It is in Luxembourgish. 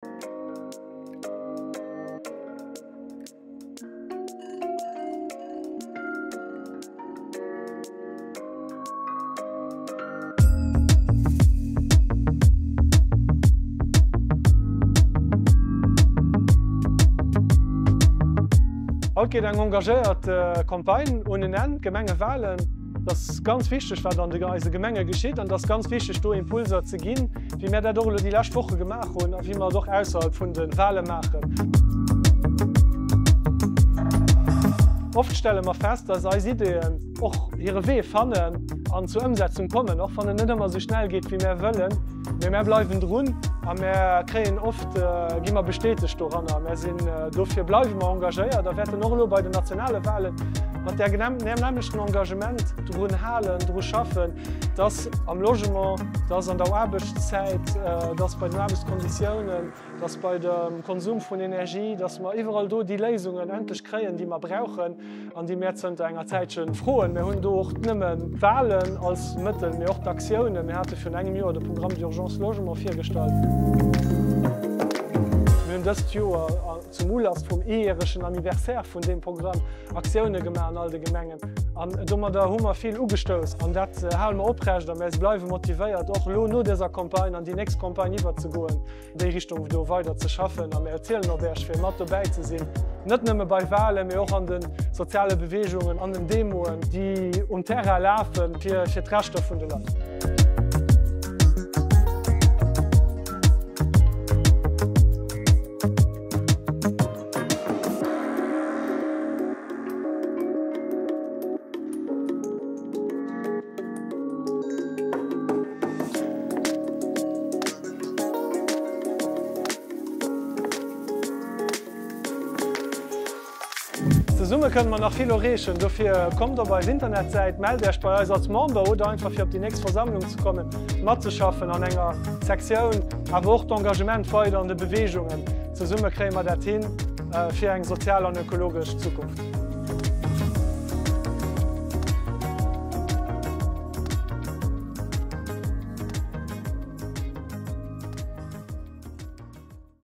Haut geet eng engagéiert Campagne un en Enn, d'Gemengewalen. Et ass ganz wichteg, wat an eise Gemenge geschitt an et ass ganz wichteg, do Impulser ze ginn, wéi mär dat och elo déi lescht Woche gemaach hunn a wéi mer et och ausserhalb vun de Wale maachen. Oft stelle mer fest, dass eis Ideeën och hire Wee fannen an zur Ëmsetzung kommen, och wann et net ëmmer esou schnell geet, wéi mär wëllen. Mee mär bleiwen drun a mär kréien oft, gi mer bestätegt doranner. Mär sinn, dofir bleiwe mer engagéiert a wäerten och elo bei den nationale Wahlen mat där nämmlechten Engagement drun halen, dru schaffen, dass am Logement, dass an der Aarbechtszäit, dass bei den Aarbechtskonditiounen, dass bei dem Konsum vun Energie, dass mer iwwerall do déi Léisungen endlech kréien, déi mer brauchen an déi mär zënter enger Zäitche froen. Mir hunn do och nëmmen d'Wahlen als Mëttel, mee och d'Aktiounen. Mir hate virun engem Joer de Programme d'urgence logement virgestallt. Mir hunn dëst Joer zum Ulass vum eejäregen Anniversaire vun deem Programm Aktioune gemaach an all de Gemengen. An domadder hu mer vill ugestouss an dat hale mer oprecht a mär bleiwe motivéiert, och elo no dëser Campagne an déi nächst Campagne iwwerzegoen. déi Richtung do weider ze schaffen a mir zielen op Iech fir mat dobäi ze sinn, net nëmme bei Wahlen, mee och an de soziale Beweegungen, an den Demoen, déi um Terrain lafen, fir d'Rechter vun de Leit. Zesumme kënne mer nach vill erreechen. Dofir kommt op eis Internetsäit, mellt Iech bei eis als Member oder einfach fir op déi nächst Versammlung ze kommen, matzeschaffen an enger Sektioun, awer och d'Engagement weider an de Beweegungen. Zesumme kréie mer dat hin fir eng sozial an ökologesch Zukunft.